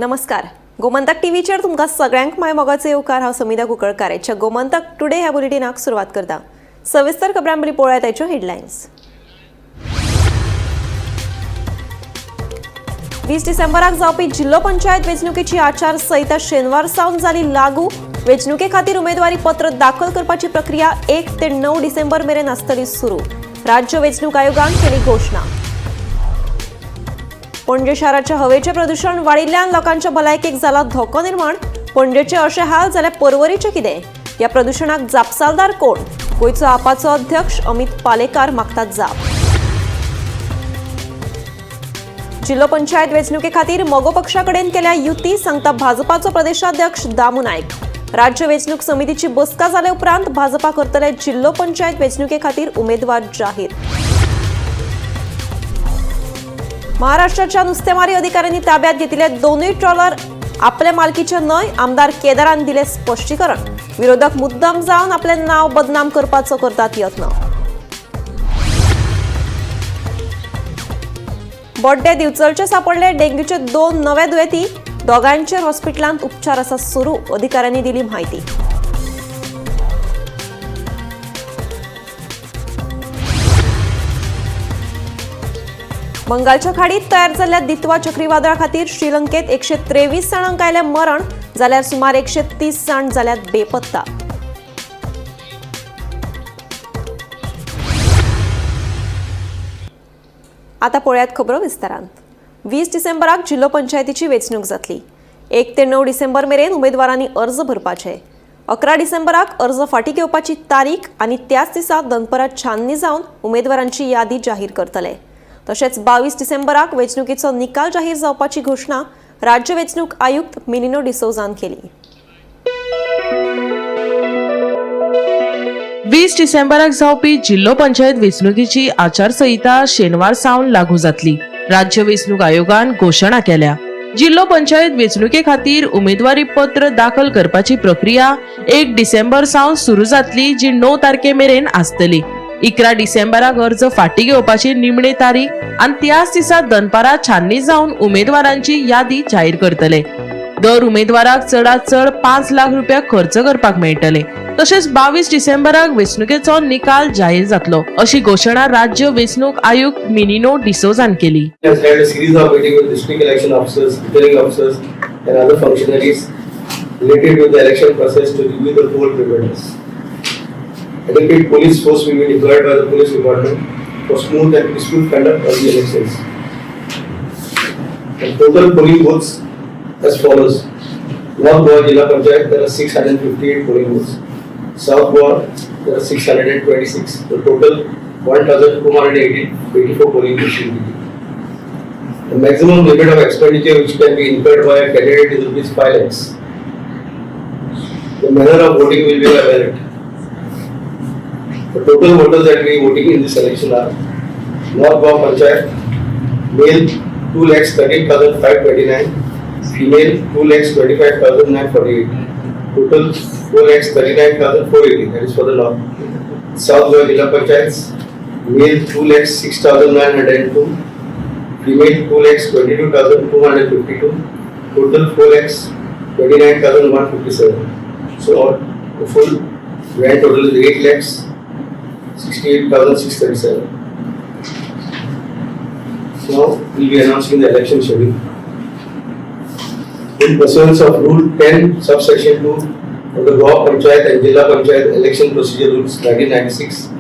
नमस्कार, गोमंतक टीव्हीचेर तुमकां सगळ्यांक माय मोगाचो येवकार. हांव समिधा कुंकळकार. आयच्या गोमंतक टुडे ह्या बुलेटिनाक सुरवात करता. सविस्तर खबरां पयलीं पळोवया ताच्यो हेडलायन्स. 20 डिसेंबराक जावपी जिल्लो पंचायत वेंचणुकेची आचारसंहिता शेनवार सावन जाली लागू. वेंचणुके खातीर उमेदवारी पत्र दाखल करपाची प्रक्रिया 1 ते 9 डिसेंबर मेरेन आसतली सुरू. राज्य वेंचणूक आयोगान केली घोशणा. पणजे शाराच्या हवेचें प्रदूषण वाडिल्ल्यान लोकांच्या भलायकेक जाला धोको निर्माण. पणजेचे अशे हाल जाल्यार परवरीचें कितें? ह्या प्रदूषणाक जापसालदार कोण? गोंयचो आपाचो अध्यक्ष अमित पालेकार मागतात जाप. जिल्लो पंचायत वेंचणुके खातीर मगो पक्षा कडेन केल्या युती, सांगता भाजपाचो प्रदेशाध्यक्ष दामू नायक. राज्य वेंचणूक समितीची बसका जाले उपरांत भाजपा करतले जिल्लो पंचायत वेंचणुके खातीर उमेदवार जाहीर. महाराष्ट्राच्या नुस्तेमारी अधिकाऱ्यांनी ताब्यात घेतिल्ले दोनूय ट्रॉलर आपले मालकीचे न्हय, आमदार केदारान दिले स्पश्टीकरण. विरोधक मुद्दम जावन आपले नाव बदनाम करपाचो करतात यत्न. बोड्डे दिवचलचे सापडले डेंग्यूचे 2 नवे दुयेंती. दोगांचेर हॉस्पिटलांत उपचार आसा सुरू, अधिकाऱ्यांनी दिली म्हायती. बंगालच्या खाडीत तयार जाल्ल्या दित्वा चक्रीवादळा खातीर श्रीलंकेत 123 जाणांक आयलें मरण, जाल्यार सुमार 130 जाण जाल्यात बेपत्ता. आता पळयात खबरो विस्तारान. 20 डिसेंबराक जिल्लो पंचायतीची वेंचणूक जातली. 1 ते 9 डिसेंबर मेरेन उमेदवारांनी अर्ज भरपाचे. 11 डिसेंबराक अर्ज फाटीं घेवपाची तारीख आनी त्याच दिसा दनपरां छाननी जावन उमेदवारांची यादी जाहीर करतले. तशेंच 22 डिसेंबराक वेंचणुकेचो निकाल जाहीर जावपाची घोशणा राज्य वेंचणूक आयुक्त मिनिनो डिसोजान केली. 20 डिसेंबराक जावपी जिल्लो पंचायत वेंचणुकेची आचारसंहिता शेनवार सावन लागू जातली. राज्य वेंचणूक आयोगान घोशणा केल्या. जिल्लो पंचायत वेंचणुके खातीर उमेदवारी पत्र दाखल करपाची प्रक्रिया 1 डिसेंबर सावन सुरू जातली, जी 9 तारखे मेरेन आसतली. 11 डिसेंबराक अर्ज फाटीं घेवपाची निमणी तारीख आनी त्याच दिसा दनपारां छाननी जावन उमेदवारांची यादी जाहीर करतले. दर उमेदवाराक चडात चड 5 लाख रुपया खर्च करपाक मेळटले. तशेंच 22 डिसेंबराक वेंचणुकेचो निकाल जाहीर जातलो, अशी घोशणा राज्य वेंचणूक आयुक्त मिनिनो डिसोजान केली. Has held a series of meetings with district election officers, returning officers and other functionaries related with the election process to review the poll preparedness. Adequate police force will be deployed by the police department for smooth and peaceful conduct of the elections. The total polling booths as follows. North Goa Jilla Panchayat, there are 658 polling booths. South Goa, there are 626. The total 1,284 polling booths will be. The maximum limit of expenditure which can be incurred by a candidate is rupees 5 lakhs. The manner of voting will be by ballot. The total voters that will be voting in this election are North Goa Panchayat, male 2,13,529, female 2,25,948, total 4,39,480, that is for the North. South Goa Jilla Panchayats, male 2,06,902, female 2,22,252, total 4,29,157. So all the full grand total is 8,68,637. Now we will be announcing the election schedule. In pursuance of Rule 10, subsection 2 of the Goa Panchayat and Jilla Panchayat Election Procedure Rules 1996,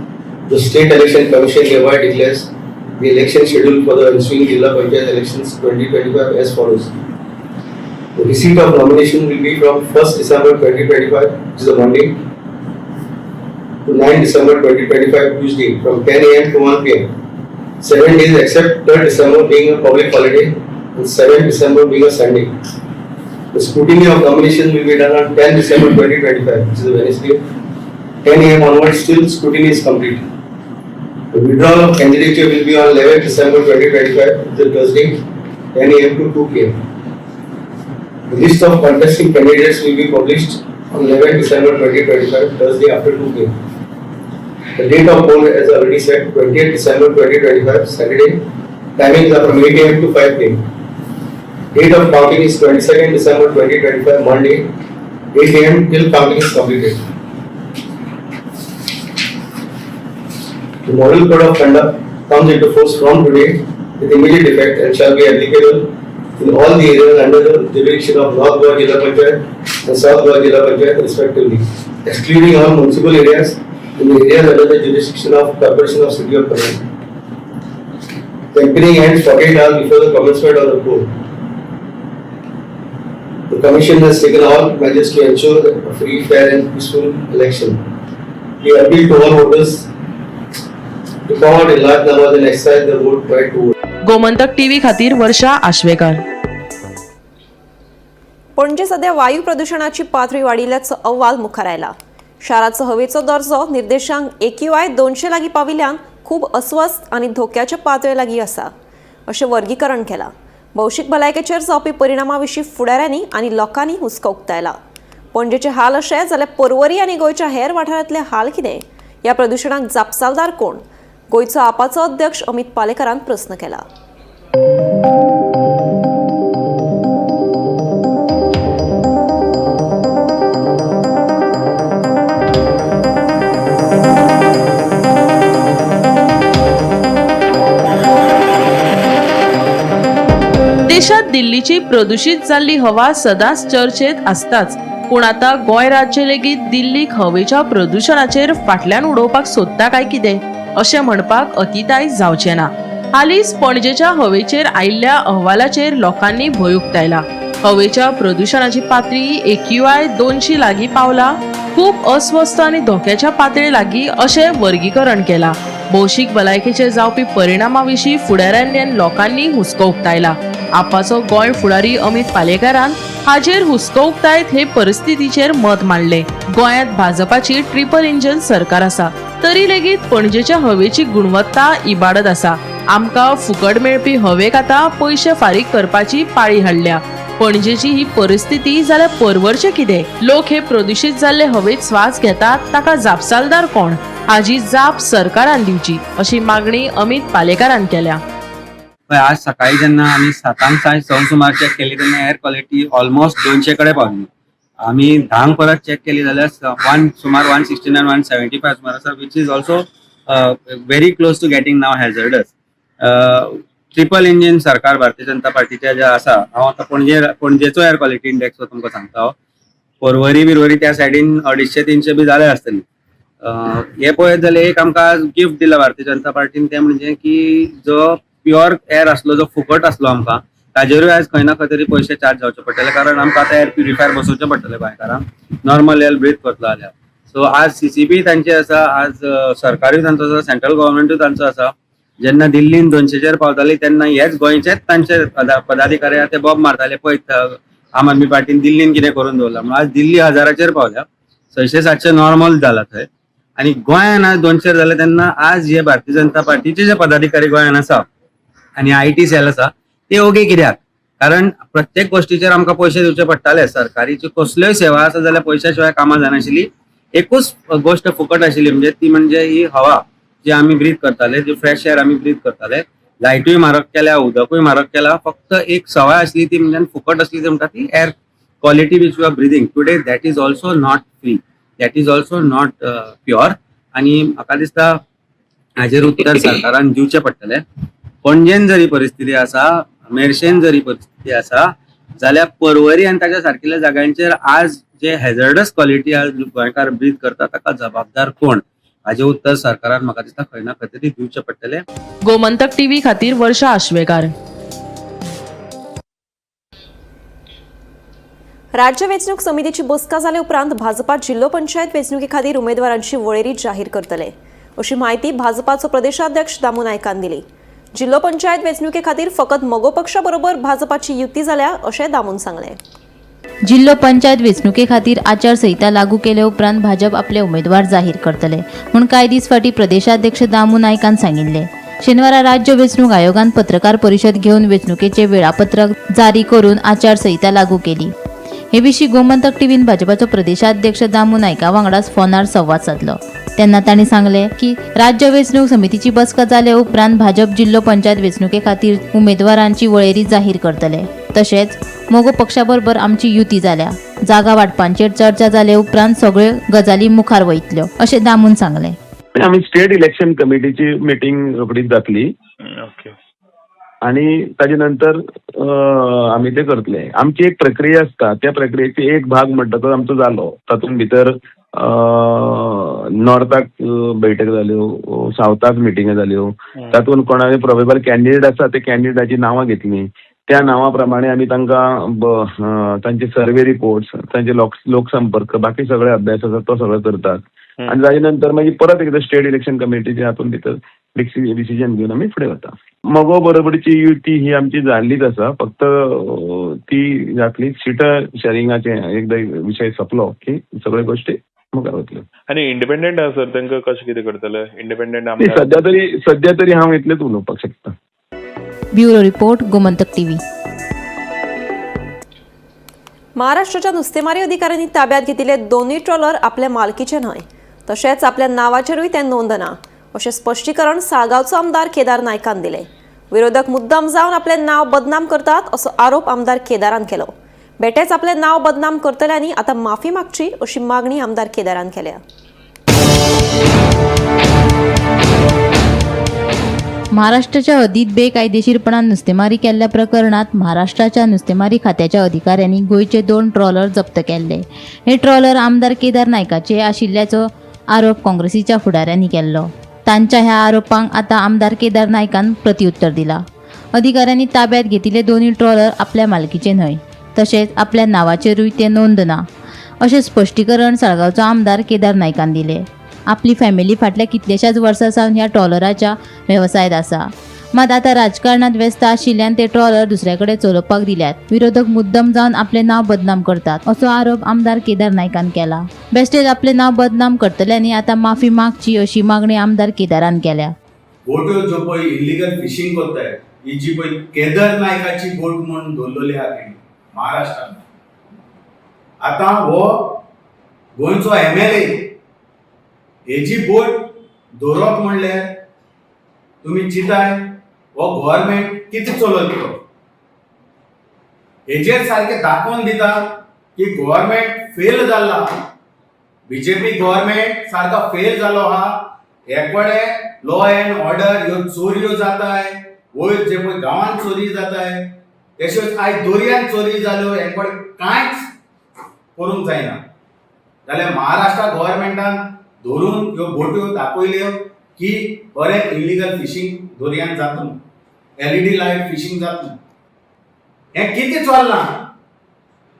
the State Election Commission hereby declares the election schedule for the ensuing Jilla Panchayat elections 2025 as follows. The receipt of nomination will be from 1st December 2025, which is a Monday, to 9 December 2025, Tuesday, from 10 a.m. to 1 p.m. 7 days except 3rd December being a public holiday and 7 December being a Sunday. The scrutiny of nomination will be done on 10 December 2025, which is a Wednesday, 10 a.m. onwards till scrutiny is complete. The withdrawal of candidature will be on 11 December 2025, which is a Thursday, 10 a.m. to 2 p.m. The list of contesting candidates will be published on 11 December 2025, Thursday after 2 p.m. The date of poll, as already said, 20th December 2025, Saturday. Timings are from 8 a.m. to 5 p.m. Date of counting is 22nd December 2025, Monday, 8 AM till counting is completed. The model code of conduct comes into force from today with immediate effect and shall be applicable in all the areas under the jurisdiction of North Goa Jilla Panchayat and South Goa Jilla Panchayat respectively, excluding all municipal areas in the areas under the jurisdiction of Corporation of City of Panaji. Campaigning ends 48 hours before the commencement of the poll. The Commission has taken all measures to ensure a free, fair and peaceful election. We appeal to all voters to come out in large numbers and exercise their vote right to vote. Gomantak TV खातीर वर्षा आश्वेकर. पणजे सध्या वायू प्रदुशणाची पातळी वाडिल्ल्याचो अहवाल मुखार आयला. शाराचो हवेचो दर्जो निर्देशांक AQI 200 लागीं पाविल्ल्यान खूब अस्वस्थ आनी धोक्याचे पातळे लागीं आसा अशें वर्गीकरण केलां. भौशीक भलायकेचेर जावपी परिणामा विशीं फुडाऱ्यांनी आनी लोकांनी हुस्को उक्तायला. पणजेचे हाल अशे जाल्यार पर्वरी आनी गोंयच्या हेर वाठारांतले हाल कितें? ह्या प्रदुशणाक जापसालदार कोण? गोंयचो आपाचो अध्यक्ष अमित पालेकारान प्रस्न केला. देशात दिल्लीची प्रदूषित जाल्ली हवा सदांच चर्चेत आसताच, पूण आतां गोंय राज्य लेगीत दिल्लीक हवेच्या प्रदुशणाचेर फाटल्यान उडोवपाक सोदता काय कितें अशें म्हणपाक अतिताय जावचें ना. हालींच पणजेच्या हवेचेर आयिल्ल्या अहवालाचेर लोकांनी भंय उक्तायला. हवेच्या प्रदुशणाची पातळी AQI 200 लागीं पावला, खूब अस्वस्थ आनी धोक्याच्या पातळे लागीं अशें वर्गीकरण केलां. भौशीक भलायकेचेर जावपी परिणामा विशीं फुडाऱ्यांनी आनी लोकांनी हुस्को उक्तायला. आपाचो गोंय फुडारी अमित पालेकारान हाजेर हुस्को उक्तायत हे परिस्थितीचेर मत मांडलें. गोंयांत भाजपाची ट्रिपल इंजन सरकार आसा, तरी लेगीत पणजेच्या हवेची गुणवत्ता इबाडत आसा. आमकां फुकट मेळपी हवेक आतां पयशे फारीक करपाची पाळी हाडल्या. पणजेची ही परिस्थिती जाल्यार परवरचें कितें? लोक हे प्रदुशीत जाल्ले हवेत स्वास घेतात, ताका जापसालदार कोण? हाजी जाप सरकारान दिवची अशी मागणी अमित पालेकारान केल्या. पळय, आज सकाळी जेन्ना आमी 7 साडे 6 सुमार चॅक केली तेन्ना एअर क्वॉलिटी ऑलमोस्ट 200 कडेन पावली. आमी 10 परत चॅक केली जाल्यार सुमार 169, 175 सुमार आसा, which is also very close to getting now hazardous. Triple engine सरकार भारतीय जनता पार्टीचे जे आसा, हांव आतां पणजेचो एअर क्वॉलिटी इंडेक्स हो तुमकां सांगता. हांव पर्वरी बिरवरी त्या सायडीन 250 300 बी जाले आसतली. हे पळयत जाल्यार एक आमकां गिफ्ट दिला भारतीय जनता पार्टीन, तें म्हणजे की जो प्युअर एअर आसलो, जो फुकट आसलो आमकां, ताजेरूय आयज खंय ना खंय तरी पयशे चार्ज जावचे पडटले, कारण आमकां आतां एअर प्युरिफायर बसोवचे पडटले गोंयकारांक नॉर्मल एअर ब्रीथ करतलो जाल्यार. सो आज CCP तांचे आसा, आज सरकारूय तांचो आसा, सेंट्रल गव्हर्मेंटूय तांचो आसा. जेन्ना दिल्लीन 200चेर पावताली तेन्ना हेच गोंयचेच तांचे पदाधिकारी आहा ते बोब मारताले, पळय आम आदमी पार्टीन दिल्लीन कितें करून दवरलां म्हणून. आज दिल्ली 1000चेर पावल्या, 600 700 नॉर्मल जाला थंय, आनी गोंयान आज 200 जाले तेन्ना आज हे भारतीय जनता पार्टीचे जे पदाधिकारी गोंयान आसा आनी IT sell आसा ते ओगी कित्याक? कारण प्रत्येक गोश्टीचेर आमकां पयशे दिवचे पडटाले. सरकारीच्यो कसल्योय सेवा आसा जाल्यार पयशा शिवाय कामां जायनाशिल्ली. एकूच गोश्ट फुकट आशिल्ली, म्हणजे ती म्हणजे ही हवा जी आमी ब्रीथ करताले, जी फ्रेश एअर आमी ब्रीथ करताले. लायटूय म्हारग केल्या, उदकूय म्हारग केला, फक्त एक सवय आसली ती म्हणजे फुकट आसली ती म्हणटा ती air quality which you are breathing today, that is also not free, that is also not pure. आनी म्हाका दिसता हाजेर उत्तर सरकारान दिवचें पडटलें. पणजेन जरी परिस्थिती आसा, मेरशेन जरी परिस्थिती आसा जाल्यार पर्वरी आनी ताच्या सारकिल्ल्या जाग्यांचेर आज जे हॅझर्डस क्वॉलिटी आज गोंयकार ब्रीथ करता ताका जबाबदार कोण? हाजें उत्तर सरकारान म्हाका दिसता खंय ना खंय तरी दिवचें पडटलें. गोमंतक टीव्ही खातीर वर्षा आश्वेकार. राज्य वेंचणूक समितीची बसका जाले उपरांत भाजपा जिल्हो पंचायत वेंचणुके खातीर उमेदवारांची वळेरी जाहीर करतले अशी म्हायती भाजपाचो प्रदेशाध्यक्ष दामू नायकान दिली. जिल्हो पंचायत वेंचणुके खातीर फकत मगो पक्षा बरोबर भाजपाची युती जाल्या अशें दामून सांगलें. जिल्हो पंचायत वेंचणुके खातीर आचारसंहिता लागू केले उपरांत भाजप आपले उमेदवार जाहीर करतले म्हूण कांय दीस फाटीं प्रदेशाध्यक्ष दामू नायकान सांगिल्लें. शेनवारा राज्य वेंचणूक आयोगान पत्रकार परिशद घेवन वेंचणुकेचे वेळापत्रक जारी करून आचारसंहिता लागू केली. हे विशीं गोमंतक टीव्हीन भाजपाचो प्रदेशाध्यक्ष दामू नायका वांगडाच फोनार संवाद सादलो तेन्ना तांणी सांगलें की राज्य वेंचणूक समितीची बसका जाले उपरांत भाजप जिल्हो पंचायत वेंचणुके खातीर उमेदवारांची वळेरी जाहीर करतले. तशेंच मगो पक्षा बरोबर आमची युती जाल्या. जागा वांटपांचेर चर्चा जाले उपरांत सगळ्यो गजाली मुखार वयतल्यो अशें दामून सांगलें. आमी स्टेट इलेक्शन कमिटीची मिटींग रोखडीच जातली आनी ताजे नंतर आमी ते करतले. आमची एक प्रक्रिया आसता, त्या प्रक्रियेची एक भाग म्हणटा तो आमचो जालो. तातूंत भितर नॉर्थाक बैठक जाल्यो, सावथाक मिटिंग्यो जाल्यो. तातूंत कोणाले प्रोबेबल कॅन्डिडेट आसा ते कॅन्डिडेटाची नांवां घेतली. त्या नांवा प्रमाणे आमी तांकां तांचे सर्वे रिपोर्ट्स, तांचे लोकसंपर्क, बाकी सगळे अभ्यास आसा तो सगळो करतात. आनी ताजे नंतर मागीर परत एकदां स्टेट इलेक्शन कमिटीचे हातून भितर डिसिजन घेवन आमी फुडें वता. मगो बरोबरची युती ही आमची जाल्लीच आसा, फक्त ती जातली. सिटां शॅरिंगाचे एकदां विशय सोंपलो की सगळ्यो गोश्टी मुखार वतल्यो. आनी इंडिपेंडंट आसा सर, तांकां कशें कितें करतले इंडिपेंडंट? सद्या तरी हांव इतलेंच उलोवपाक शकता. Bureau report, Gomantak TV. महाराष्ट्राच्या नुस्तेमारी अधिकाऱ्यांनी ताब्यात घेतिल्ले दोनूय ट्रॉलर आपल्या मालकीचे न्हय, तशेंच आपल्या नांवाचेरूय ते नोंद ना अशें स्पश्टीकरण साळगांवचो आमदार केदार नायकान दिलें. विरोधक मुद्दाम जावन आपलें नांव बदनाम करतात असो आरोप आमदार केदारान केलो. बेटेच आपलें नांव बदनाम करतल्यांनी आतां माफी मागची अशी मागणी आमदार केदारान केल्या. महाराष्ट्राच्या हद्दीत बेकायदेशीरपणान नुस्तेमारी केल्ल्या प्रकरणात महाराष्ट्राच्या नुस्तेमारी खात्याच्या अधिकाऱ्यांनी गोंयचे 2 ट्रॉलर जप्त केल्ले. हे ट्रॉलर आमदार केदार नायकाचे आशिल्ल्याचो आरोप काँग्रेसीच्या फुडाऱ्यांनी केल्लो. तांच्या ह्या आरोपांक आतां आमदार केदार नायकान प्रतिउत्तर दिला. अधिकाऱ्यांनी ताब्यात घेतिल्ले दोनूय ट्रॉलर आपल्या मालकीचे न्हय, तशेंच आपल्या नांवाचेरूय ते नोंद ना अशें स्पश्टीकरण साळगांवचो आमदार केदार नायकान दिलें. आपली फॅमिली फाटल्या कितल्याशाच वर्सां सावन ह्या ट्रॉलराच्या वेवसायांत आसा, मात आतां राजकारणांत व्यस्त आशिल्ल्यान ते ट्रॉलर दुसऱ्या कडेन चलोवपाक दिल्यात. विरोधक मुद्दम जावन आपलें नांव बदनाम करतात असो आरोप आमदार केदार नायकान केला. बेस्टेज आपलें नांव बदनाम करतल्यांनी आतां माफी मागची अशी मागणी आमदार केदारान केल्या. बोट्यो ज्यो पळय इलिगल फिशींग करताय ही जी पळय केदार नायकाची बोट म्हूण दवरलेली आहा तेणी महाराष्ट्रान. आतां हो गोंयचो MLA हेजी बोट दवरप म्हणल्यार तुमी चिंताय हो गव्हर्मेंट कितें चलयतलो. हेजेर सारकें दाखोवन दिता की गव्हर्मेंट फेल जाल्ला, बीजेपी गव्हर्मेंट सारको फेल जालो आहा. हे कडेन लॉ एंड ऑर्डर ह्यो चोरयो जाताय, वयर जे पळय गांवांत चोरी जाताय, तश्योच आयज दर्यांत चोरी जाल्यो, हे कडेन कांयच करूंक जायना. जाल्यार महाराष्ट्र गव्हर्मेंटान धरून ह्यो बोट्यो दाखयल्यो की बरें इलिगल फिशींग दर्यांत जाता, LED light fishing जाता. हें कितें चल्लां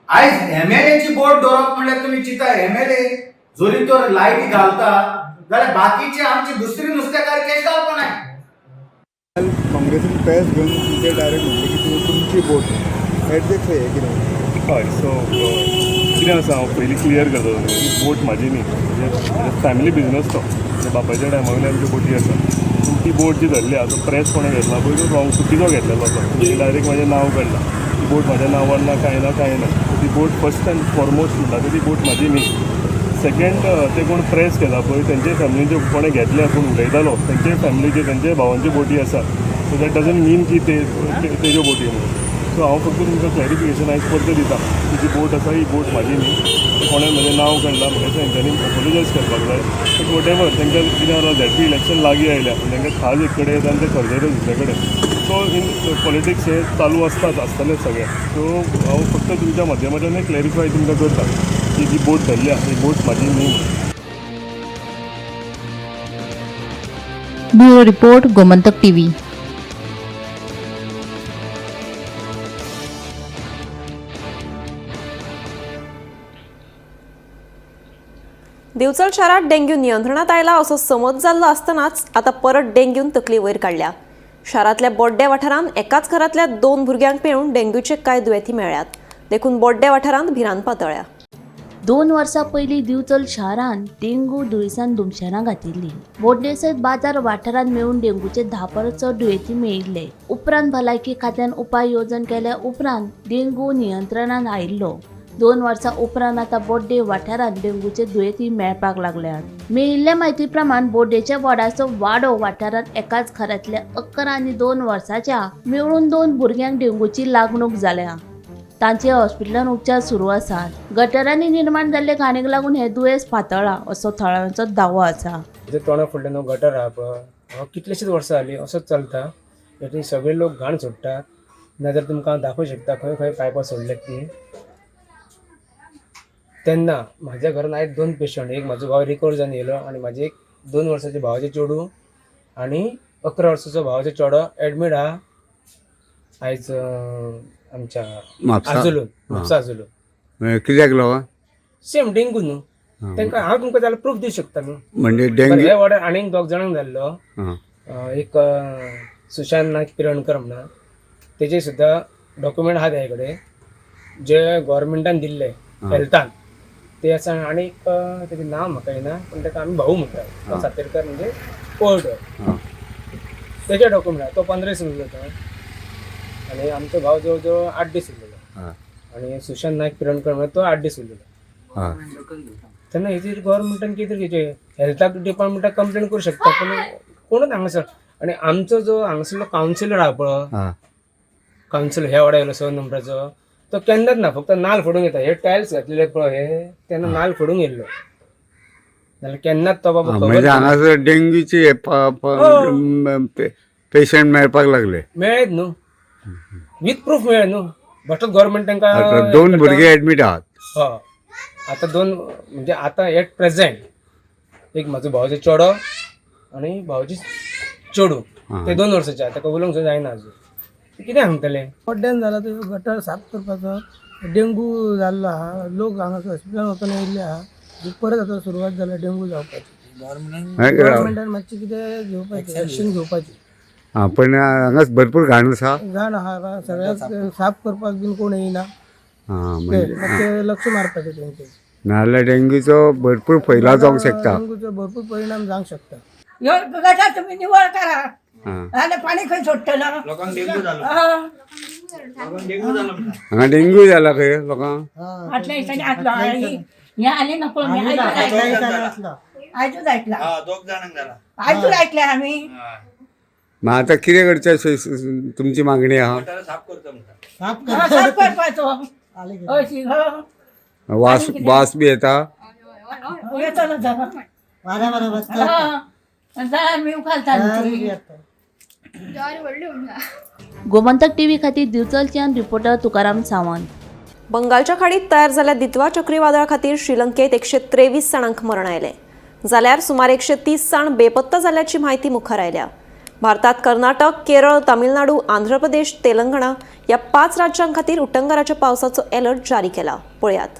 आयज MLAची बोट दवरप म्हणल्यार तुमी चिंता, MLA जरी तर लायटी घालता जाल्यार बाकीचे आमची दुसरी नुस्तेकार केश घालपा नाय. काँग्रेसीन प्रेस घेवन ते डायरेक्ट म्हणले की तुमची बोट एडजस्ट हें कितें. हय, सो कितें आसा हांव पयलीं क्लियर करता तुमकां की बोट म्हाजी न्ही, म्हणजे फॅमिली बिजनस तो, म्हणजे बापायच्या टायमा वयली आमची बोटी आसा. पूण ती बोट जी धरली आसा तो प्रेस कोणें घेतला पळय तो रॉंग, चुकीचो घेतलेलो आसा. म्हणजे डायरेक्ट म्हाजें नांव काडलां, ती बोट म्हाज्या नांवार ना, कांय ना, कांय ना. ती बोट फर्स्ट एंड फॉरमोस्ट म्हणटा ती बोट म्हाजी न्ही. सेकंड, ते कोण प्रेस केला पळय तेंचे फॅमिलीचे कोणें घेतले कोण उलयतालो तेंचे फॅमिलीचे तेंचे भावांच्यो बोटी आसा. सो that doesn't मीन की ते तेज्यो बोटी म्हणून. सो हांव फक्त तुमकां क्लॅरिफिकेशन आयज परतें दिता की जी बोट आसा ही बोट म्हाजी न्ही. कोणें म्हजें नांव काडलां म्हणल्यार तेंच्यांनी एपोलोजायज करपाक जाय. बट what ever, तांकां कितें जाला, झेडपी इलेक्शन लागीं आयल्या, तांकां खाज एक कडेन येता आनी ते खर्जयता दुसरे कडेन. सो इन पॉलिटिक्स हे चालू आसताच, आसतलेच सगळें. सो हांव फक्त तुमच्या माध्यमांतल्यान क्लॅरिफाय तुमकां करता की जी बोट धरली आसा ही बोट म्हाजी न्ही. Bureau report, Gomantak TV. Divchal शारात डेंग्यू नियंत्रणात आयला असो समज जाल्लो आसतनाच आतां परत डेंग्यून तकली वयर काडल्या. शारांतल्या बोड्डे वाठारांत एकाच घरांतल्या 2 भुरग्यांक मेळून डेंग्यूचे कांय दुयेंती मेळ्ळ्यात, देखून बोड्डे वाठारांत भिरांत पातळ्या. 2 वर्सां पयलीं दिवचल शारांत डेंग्यू दुयेंसान धुमशेणां घातिल्ली. बोड्डे सयत बाजार वाठारांत मेळून डेंग्यूचे 10 परस चड दुयेंती मेळिल्ले. उपरांत भलायकी खात्यान उपाय येवजण केल्या उपरांत डेंग्यू नियंत्रणांत आयिल्लो. 2 वर्सां उपरांत आतां बोड्डे वाठारांत डेंगूचे दुयेंती मेळपाक लागल्यात. मेळिल्ल्या म्हायती प्रमाण बोड्डेच्या वडाचो वाडो वाठारांत एकाच घरांतल्या 11 आनी 2 वर्सांच्या मेळून 2 भुरग्यांक डेंगूची लागणूक जाल्या. तांचे हॉस्पिटलांत उपचार सुरू आसात. गटरांनी निर्माण जाल्ले घाणीक लागून हे दुयेंस पातळ्ळां असो थळाव्यांचो दावो आसा. तोंडा फुडल्यान गटर आहा पळय, कितलेशीच वर्सां जालीं असोच चलता. हेतून सगळे लोक घाण सोडटात. नाजाल्यार तुमकां हांव दाखोवंक शकता खंय खंय पायपां सोडल्यात ती. तेन्ना म्हाज्या घरान आयज 2 पेशंट, एक म्हाजो भाव रिकवर जावन येयलो आनी म्हाजे एक 2 वर्सांचे भावाचें चेडूं आनी 11 वर्साचो भावाचो चेडो एडमीट आहा आयज आमच्या आजुलून, म्हापसा आजुलून. कित्याक लागून? सेम डेंगू न्हू. तांकां हांव तुमकां जाल्यार प्रूफ दिवंक शकता न्हू. म्हणजे डेंग्यू हे वॉर्डार आनीक 2 जाणांक जाल्लो, एक सुशांत नायक पिरणकर म्हणा, तेजे सुद्दां डॉक्युमेंट आहा तेजे कडेन जे गोवोरमेंटान दिल्ले हेल्थान ते आसा. आनी एक तेजें नांव म्हाका येना पूण ताका आमी भाऊ म्हणटात, सातेरकर म्हणजे कोर्ट, तेजे डॉक्युमेंट आहा. तो 15 दीस उरलो तो आनी आमचो भाव जवळ जवळ 8 दीस उरलेलो आनी सुशांत नायक पिरणकर म्हणल्यार तो 8 दीस उरलेलो. तेन्ना हेजेर गोवोरमेंटान कितें तरी घेवचें, हेल्थाक डिपार्टमेंटाक कंप्लेन करूं शकता पूण कोणूच हांगासर. आनी आमचो जो हांगासरलो कावन्सिलर आहा पळय, कावन्सिलर ह्या वाड्या वयलो 6 नंबराचो, तो केन्नाच ना, फक्त नाल फोडूंक येता. हे टायल्स घातलेले पळय हे, तेन्ना नाल फोडूंक येयल्लो, नाल्यार केन्नाच तो बाबा. म्हणजे हांगासर डेंग्यूचे पेशंट मेळपाक लागले. मेळ्ळेच न्हू, विथ प्रूफ मेळ्ळे न्हू. भटच गोवोरमेंट तांकां 2 भुरगे एडमीट आहात. हय, आतां 2 म्हणजे आतां एट प्रेझेंट एक म्हाजो भावाचो चेडो आनी भावाची चेडूं, ते 2 वर्साचे, ताका उलोवंक सुद्दां जायना अजून. कितें सांगतले? बोड्ड्यान जाला ते गटर साफ करपाचो, डेंगू जाल्लो आहा, लोक हांगासर हॉस्पिटलान वचून येयल्ले आहा. परत आतां सुरवात जाल्या डेंगू जावपाची. गव्हर्मेंटान मातशें कितें घेवपाचें, एक्शन घेवपाची. आं, पण हांगा भरपूर घाण आसा. घाण आहा, सगळ्याक साफ करपाक बीन कोण येयना, मातशें लक्ष मारपाचें तेंचेर. नाजाल्यार डेंग्यूचो भरपूर फैलाव जावंक शकता. डेंग्यूचो भरपूर परिणाम जावंक शकता. गटर तुमी निवळ करा, नाजाल्यार पाणी खंय सोडटलो? लोकांक डेंग्यू जालो. हांगा डेंग्यू जाला खंय लोकांक. फाटल्या दिसांनी आसलो, हें आलें ना पळय, आयजूच आयकलां, 2 जाणांक जाला, आयजूच आयकलें आमी. मग आतां कितें करचें तुमची मागणी आहा? साफ करपाचो, वास वास बी येता. गोमंतक टीव्ही खातीर दिवचलच्यान रिपोर्टर तुकाराम सावंत. बंगालच्या खाडीत तयार जाल्ल्या दित्वा चक्रीवादळा खातीर श्रीलंकेत 123 जाणांक मरण आयलें, जाल्यार सुमार 130 जाण बेपत्ता जाल्ल्याची म्हायती मुखार आयल्या. भारतात कर्नाटक, केरळ, तामिळनाडू, आंध्र प्रदेश, तेलंगणा ह्या 5 राज्यां खातीर उटंगाराच्या पावसाचो अलर्ट जारी केला. पळयात.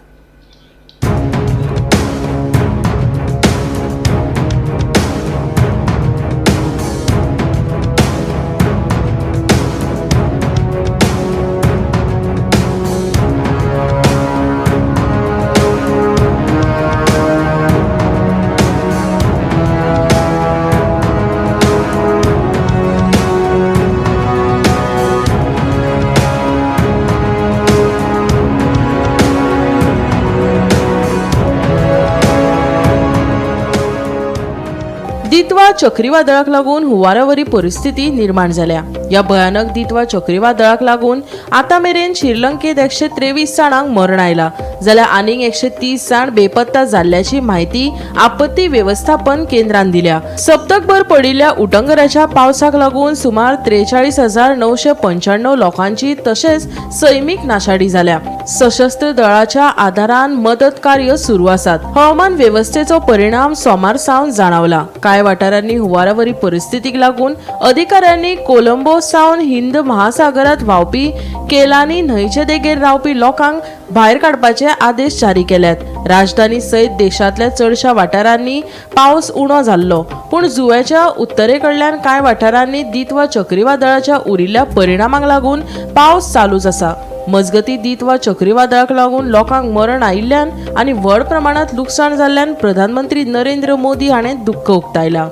दित्वा चक्रीवादळाक लागून हुंवारावरी परिस्थिती निर्माण जाल्या. ह्या भयानक दित्वा चक्रीवादळाक लागून आतां मेरेन श्रीलंकेत 123 जाणांक मरण आयला, जाल्यार आनीक 130 जाण बेपत्ता जाल्ल्याची म्हायती आपत्ती वेवस्थापन केंद्रान दिल्या. सप्तकभर पडिल्ल्या उटंगराच्या पावसाक लागून सुमार 43,995 लोकांची तशेंच सैमीक नाशाडी जाल्या. सशस्त्र दळाच्या आधारान मदत कार्य सुरू आसात. हवामान वेवस्थेचो परिणाम सोमार सावन जाणवला. कांय वाठारांनी हुंवारावरी परिस्थितीक लागून अधिकाऱ्यांनी कोलंबो सावन हिंद महासागरात व्हांवपी केलानी न्हंयचे देगेर रावपी लोकांक भायर काडपाचे आदेश जारी केल्यात. राजधानी सयत देशांतल्या चडशा वाठारांनी पावस उणो जाल्लो, पूण जुंव्याच्या उत्तरेकडल्यान कांय वाठारांनी दित्वा चक्रीवादळाच्या उरिल्ल्या परिणामाक लागून पावस चालूच आसा. मजगती दित्वा चक्रीवादळाक लागून लोकांक मरण आयिल्ल्यान आनी व्हड प्रमाणांत लुकसाण जाल्ल्यान प्रधानमंत्री नरेंद्र मोदी हाणें दुख्ख उक्तायलां.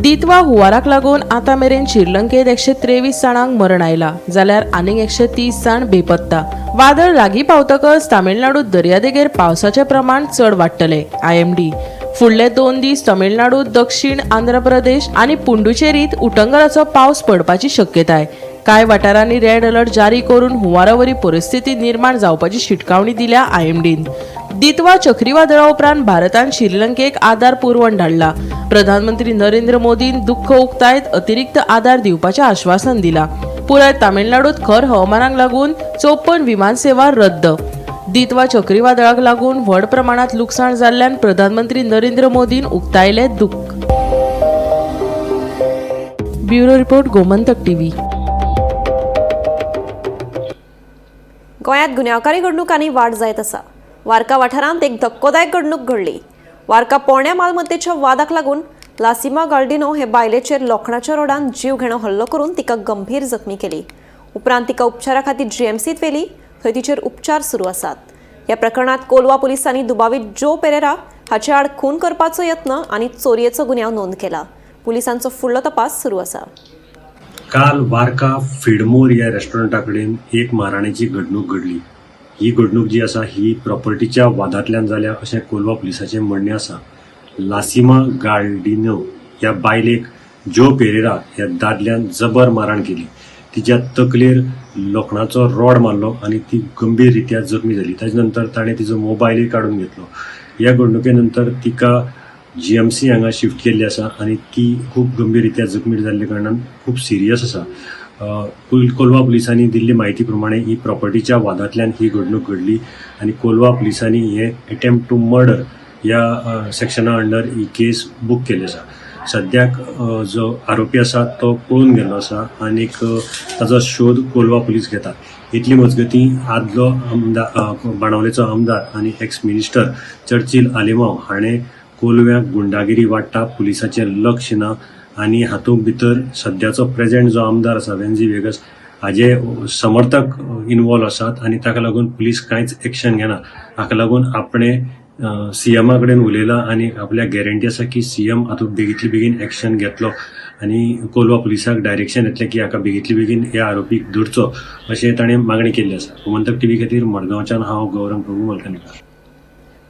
दितवा हुंवाराक लागून आतां मेरेन श्रीलंकेत 123 जाणांक मरण आयला, जाल्यार आनीक 130 जाण बेपत्ता. वादळ लागीं पावतकच तामिळनाडूत दर्यादेगेर पावसाचें प्रमाण चड वाडटलें. IMD फुडले 2 दीस तमिळनाडू, दक्षिण आंध्र प्रदेश आनी पुडुचेरीत उटंगराचो पावस पडपाची शक्यताय. कांय वाठारांनी रेड अलर्ट जारी करून हुंवारावरी परिस्थिती निर्माण जावपाची शिटकावणी दिल्या IMDन. दितवा चक्रीवादळा उपरांत भारतान श्रीलंकेक आदार पुरवण धाडला. प्रधानमंत्री नरेंद्र मोदीन दुख्ख उक्तायत अतिरिक्त आदार दिवपाचें आश्वासन दिला. पुराय तामिळनाडूत खर हवामानाक लागून 54 विमानसेवा रद्द. दितवा चक्रीवादळाक लागून व्हड प्रमाणात लुकसाण जाल्ल्यान प्रधानमंत्री नरेंद्र मोदीन उक्तायले दुख्ख. Bureau report, Gomantak TV. गोंयांत गुन्यांवकारी घडणुकांनी वाड जायत आसा. वार्का वाठारांत एक धक्कोदायक घडणूक घडली. वार्का पोरण्या मालमत्तेच्या वादाक लागून लासिमा गाल्डिनो हे बायलेचेर लोखणाच्या रोडान जीव घेणो हल्लो करून तिका गंभीर जखमी केली. उपरांत तिका उपचारा खातीर जीएमसीत व्हेली, थंय तिचेर उपचार सुरू आसात. ह्या प्रकरणात कोलवा पुलिसांनी दुबावीत जो पेरेरा हाचे आड खून करपाचो यत्न आनी चोरयेचो गुन्यांव नोंद केला. पुलिसांचो फुडलो तपास सुरू आसा. काल वार्का फिडमोर ह्या रेस्टॉरंटा कडेन एक माराणेची घडणूक घडली. ही घडणूक जी आसा ही प्रॉपर्टीच्या वादांतल्यान जाल्या अशें कोलवा पुलिसाचें म्हणणें आसा. लासिमा गाल्डिनो ह्या बायलेक जो पेरेरा ह्या दादल्यान जबर माराण केली. तिच्या तकलेर लोखणाचो रॉड मारलो आनी ती गंभीर रित्या जखमी जाली. ताजे नंतर ताणें तिजो मोबायलय काडून घेतलो. ह्या घडणुके नंतर तिका GMC हांगा शिफ्ट केल्ली आसा आनी ती खूब गंभीर रित्या जखमी जाल्ल्या कारणान खूब सिरियस आसा. कोलवा पुलिसांनी दिल्ली म्हायती प्रमाणे ही प्रॉपर्टीच्या वादांतल्यान ही घडणूक घडली आनी कोलवा पुलिसांनी हे एटेम्प्ट टू मर्डर ह्या सेक्शना अंडर ही केस बूक केल्ली आसा. सद्याक जो आरोपी आसा तो पळून गेल्लो आसा आनीक ताजो शोध कोलवा पुलीस घेतात. इतली मजगती आदलो आमदार, बाणावलेचो आमदार आनी एक्स मिनिस्टर चर्चिल आलेमांव हाणें कोलव्याक गुंडागिरी वाडटा, पुलिसाचें लक्ष ना आनी हातूंत भितर सद्याचो प्रेजेंट जो आमदार आसा वेन्झी वेगस हाजे समर्थक इनवॉल्व आसात आनी ताका लागून पुलीस कांयच एक्शन घेना. हाका लागून आपणें सीएमा कडेन उलयला आनी आपल्याक गॅरंटी आसा की सीएम हातूंत बेगीतले बेगीन एक्शन घेतलो आनी कोलवा पुलिसाक डायरेक्शन येतलें की हाका बेगीतले बेगीन ह्या आरोपीक धरचो अशें ताणें मागणी केल्ली आसा. गोमंतक टीव्ही खातीर मडगांवच्यान हांव गौरंग प्रभू मलकनीकर.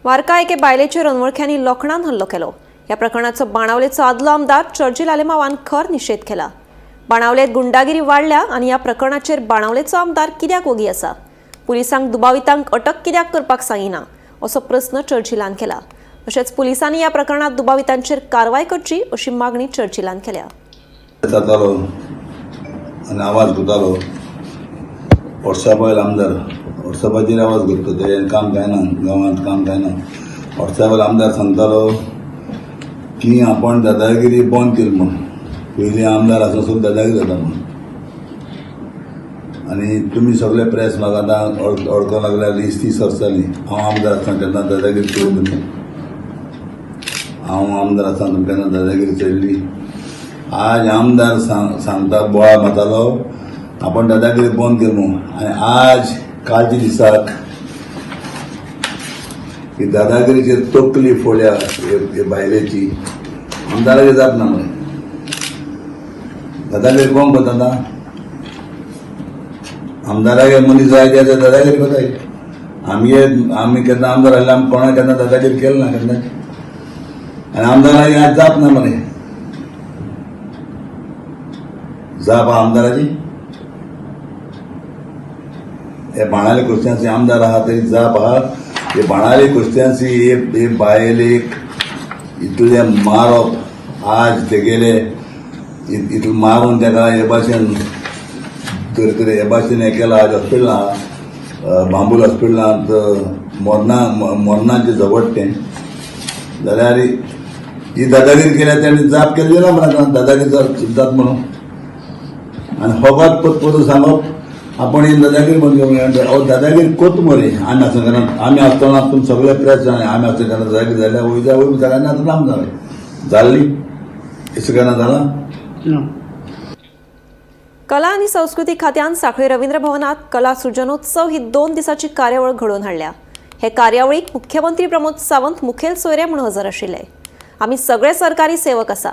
वार्का एके बायलेचेर अनवळख्यांनी लोखणान हल्लो केलो. ह्या प्रकरणाचो बाणावलेचो आदलो आमदार चर्चिल आलेमावान खर निशेध केला. बाणावलेत गुंडागिरी वाडल्या आनी ह्या प्रकरणाचेर बाणावलेचो आमदार कित्याक ओगी आसा, पुलिसांक दुबावितांक अटक कित्याक करपाक सांगिना असो प्रस्न चर्चिलान केला. तशेंच पुलिसांनी ह्या प्रकरणात दुबावितांचेर कारवाय करची अशी मागणी चर्चिलान केल्या. जातालो आनी आवाज करतालो व्हॉट्सॅपावयलो आमदार, व्हॉट्सॅपाचेर आवाज करता, तें काम कांय ना, गांवांत काम कांय ना. व्हॉट्सॅपावयलो आमदार सांगतालो की आपण दादागिरी बंद केली म्हूण, पयलीं आमदार आसा सुद्दां दादागिरी जाता म्हूण. आनी तुमी सगळे प्रेस म्हाका आतां अडकोंक लागल्या, लीस्ट ती सरताली. हांव आमदार आसतना केन्ना दादागिरी चोयली तुमी? हांव आमदार आसतना तुमी केन्ना दादागिरी चोयल्ली? आज आमदार सांगता बोळा मारतालो आपण दादागिरी बंद केली म्हूण, आनी आज कालच्या दिसाक ही दादागिरीचेर तकली फोडल्या हे बायलेची. आमदाराचेर जाप ना मरे. दादागिरी कोण करता आतां? आमदारागे मनीस जाय ते दादागिरी करताय. आमगे आमी केन्ना आमदार आसले आमी कोणाक केन्ना दादागिरी केली ना केन्ना, आनी आमदारागे आज जाप ना मरे. जाप आमदाराची? हे बाणावले क्रिस्टियन्सी आमदार आहा तरी जाप आहा. हे बाणावले क्रिस्टियन्सी हे बायलेक इतलें मारप आज तेगेले इतलें मारून तेका हे भाशेन तरेतरे हे भाशेन हें केलां. आज हॉस्पिटलां बांबूल हॉस्पिटलांत मरणाचें झगडटें तें जाल्यार ही दादागिरी केल्या तेणी जाप केली ना म्हणून आतां दादागिरी जात म्हणून. आनी फकत परत सांगप आपण ही दादागिरी बंद करूं. अहो दादागिरी कोत मरे. आमी आसतना केन्ना, आमी आसतना तुमी सगळे प्रेस जाणां, आमी आसतना केन्ना दादागिरी जाल्या वयता वय सगळ्यांनी आतां लांब जालें जाल्ली अशें केन्ना जालां? कला आनी संस्कृती खात्यान सांखळी रवींद्र भवनात कला सृजनोत्सव ही 2 दिसाची कार्यावळ घडोवन हाडल्या. हे कार्यावळीक मुख्यमंत्री प्रमोद सावंत मुखेल सोयरे म्हूण हजर आशिल्ले. आमी सगळे सरकारी सेवक आसा,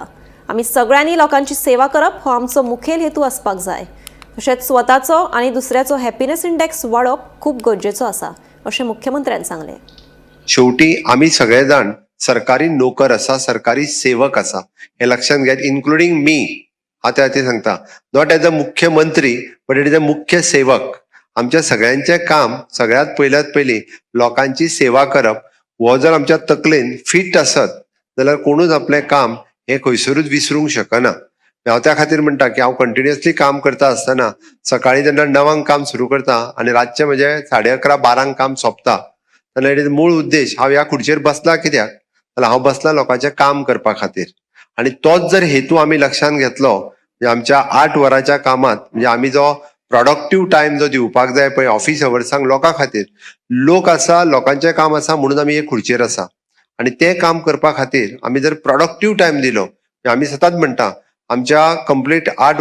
आमी सगळ्यांनी लोकांची सेवा करप हो आमचो मुखेल हेतू आसपाक जाय. तशेंच स्वताचो आनी दुसऱ्याचो हॅपीनेस इंडेक्स वाडोवप खूब गरजेचो आसा अशें मुख्यमंत्र्यान सांगलें. शेवटी आमी सगळे जाण सरकारी नोकर आसा, सरकारी सेवक आसा हें लक्षांत घेयात, इन्क्लुडींग मी. हांव त्या खातीर सांगता, not as a मुख्यमंत्री बट it is a मुख्य सेवक. आमच्या सगळ्यांचें काम सगळ्यांत पयल्यात पयलीं लोकांची सेवा करप हो जर आमच्या तकलेन फिट आसत जाल्यार कोणूच आपलें काम हें खंयसरूच विसरूंक शकना. हांव त्या खातीर म्हणटा की हांव कंटिन्युअसली काम करता आसतना सकाळीं जेन्ना 9 काम सुरू करता आनी रातचें म्हजें 11:30 12 काम सोंपता तेन्ना it is मूळ उद्देश हांव ह्या खुर्चेर बसला कित्याक जाल्यार हांव बसला लोकांचें काम करपा खातीर. आनी तोच जर हेतू आमी लक्षांत घेतलो म्हणजे आमच्या 8 वरांच्या कामांत म्हणजे आमी जो प्रॉडक्टीव टायम जो दिवपाक जाय पळय ऑफिस अवर्सांक लोकां खातीर, लोक आसा, लोकांचें काम आसा म्हणून आमी हे खुर्चेर आसा आनी तें काम करपा खातीर आमी जर प्रॉडक्टीव टायम दिलो, आमी सदांच म्हणटा आमच्या कंप्लीट 8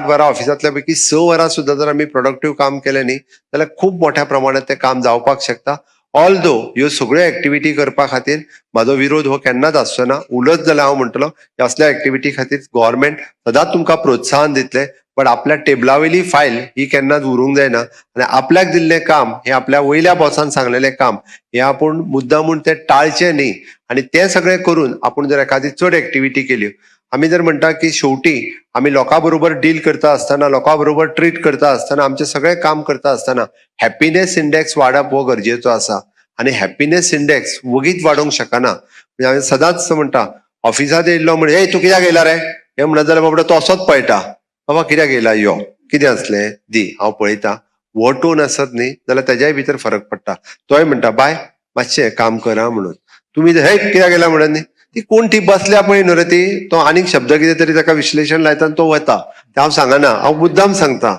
वरां ऑफिसांतल्या पैकी 6 वरां सुद्दां जर आमी प्रॉडक्टीव काम केलें न्ही जाल्यार खूब मोठ्या प्रमाणात तें काम जावपाक शकता. ऑल्दो ह्यो सगळ्यो एक्टिविटी करपा खातीर म्हाजो विरोध हो केन्नाच आसचो ना. उलट जाल्यार हांव म्हणटलो असल्या एक्टिविटी खातीर गव्हर्मेंट सदांच तुमकां प्रोत्साहन दितले, बट आपल्या टेबला वयली फायल ही केन्नाच उरूंक जायना आनी आपल्याक दिल्लें काम हें आपल्या वयल्या बॉसान सांगलेलें काम हें आपूण मुद्दामून तें टाळचें न्ही आनी तें सगळें करून आपूण जर एखादी चड एक्टिविटी केली, आमी जर म्हणटा की शेवटी आमी लोकां बरोबर डील करता आसतना, लोकां बरोबर ट्रीट करता आसतना, आमचें सगळें काम करता आसतना हॅपीनेस इंडेक्स वाडप हो गरजेचो आसा आनी हॅपीनेस इंडेक्स वगीत वाडोवंक शकना. म्हणजे हांवें सदांच म्हणटा ऑफिसांत येयल्लो म्हण हे तूं कित्याक येयला रे हें म्हणत जाल्यार बाबडो तो असोच पळयता, बाबा कित्याक येयला यो कितें आसलें दी हांव पळयता, हो टोन आसत न्ही जाल्यार तेज्याय भितर फरक पडटा. तोय म्हणटा बाय मातशें काम करा म्हणून, तुमी हे कित्याक येयला म्हणत न्ही, ती कोण ती बसल्या पळय न्हू रे ती, तो आनीक शब्द कितें तरी ताका विश्लेशण लायता आनी तो वता. तें हांव सांगना, हांव मुद्दाम सांगता.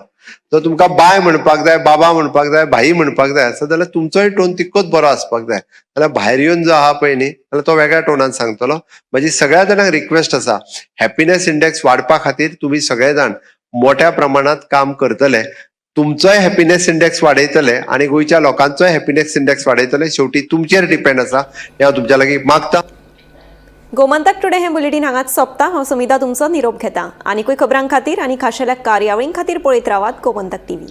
जर तुमकां बाय म्हणपाक जाय, बाबा म्हणपाक जाय, भाई म्हणपाक जाय आसत जाल्यार तुमचोय टोन तितकोच बरो आसपाक जाय. जाल्यार भायर येवन जो आहा पळय न्ही जाल्यार तो वेगळ्या टोनान सांगतलो. म्हजी सगळ्या जाणांक रिक्वेस्ट आसा, हॅपीनेस इंडेक्स वाडपा खातीर तुमी सगळे जाण मोठ्या प्रमाणात काम करतले, तुमचोय हॅपीनेस इंडेक्स वाडयतले आनी गोंयच्या लोकांचोय हॅपीनेस इंडेक्स वाडयतले. शेवटी तुमचेर डिपेंड आसा हें हांव तुमच्या लागीं मागता. गोमंतक टुडे हें बुलेटीन हांगाच सोंपता. हांव समिता तुमचो निरोप घेता. आनीकूय खबरां खातीर आनी खाशेल्या कार्यावळीं खातीर पळयत रावात गोमंतक टीव्ही.